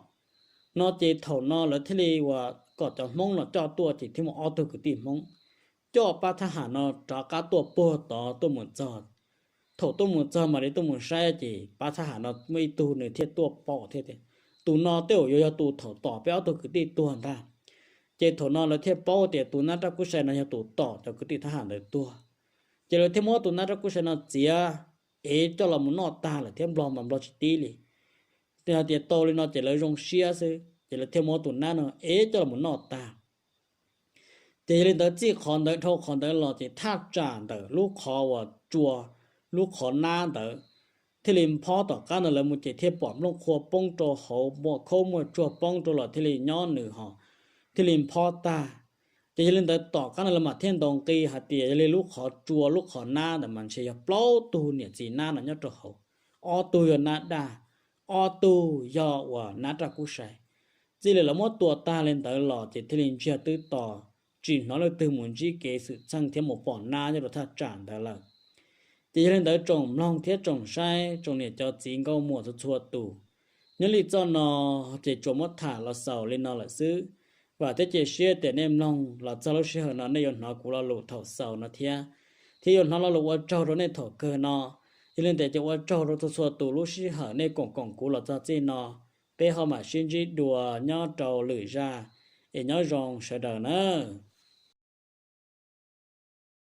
No ces thaum no lawv thiaj li uas kom cov Hmoob no coj tuaj ces thiaj muaj ob tug kwv tij Hmoob coj pab thab ham no rov qab tuaj puag tod tuaj mus txog. Thaum tuaj mus txog mam li tuaj mus saib ces pab thab ham no muaj ib tug nws thiaj tuaj pom thiab tias, Tus no tej zaum yuav yog tus thaum tom peb ob tug kwv tij tuag ntag. Ces thaum no lawv thiaj paub tias tus nab raj kub sai no yog tus tom cov kwv tij thab ham ntawd tuag. Ces lawv thiaj muab tus nab raj kub sai no txiav, ev coj los mus noj tag lawm thiab, nplog mas nplog tsis tib li. Hais tias tau li no ces lawv zoo siab xwb ces lawv thiaj muab tus nab no ev coj los mus noj tag. Ces yog li ntawd txij qhov ntawd dhau qhov ntawd los ces thaj tsam ntawm lub qhov uas tsua lub qhov nab ntawd thiaj li nphob. Tom qab no lawv mus ces thiaj pom nplooj qhua poob rau hauv, muaj khaub muaj tsuag poob rau los thiaj li nyob nws ho thiaj li nphob tag. Ces yog li ntawd tom qab no lawv mam thiaj ntaus nqi hais tias yog li lub qhov tsua lub qhov nab ntawd mas ntshe yog plaub tug niam txiv nab no nyob rau hauv, ob tug yog nab daj, ob tug yog uas nab raj kub sai. Txij li lawv muab tua tag li ntawd los ces thiaj li ntsiag twb to, tsis hnov leej twg mus ntsib kev xwm txheej thiab mus pom nab nyob rau thaj tsam ntawd lawm. Ces yog li ntawd tsoom mloog thiab tsoom saib, tsoom niam cov txiv nkauj muam txhua txhua tus, nyob li txoj no ces tsuas muab tham los xaus li no lawm xwb. Vam thiab cia siab tias nej mloog los txog lub sij hawm no nej yuav hnov kuv lo lus thaum xaus no thiab, thiab yuav hnov lo lus ua tsaug rau nej thaum kawg no. Yog li ntawd ces ua tsaug rau txhua txhua tus lub sij hawm nej koom koom kuv los txog txij no. Peb ho mam sib ntsib dua nyob rau lwm zaj, es nyob zoo sawv daws nawb.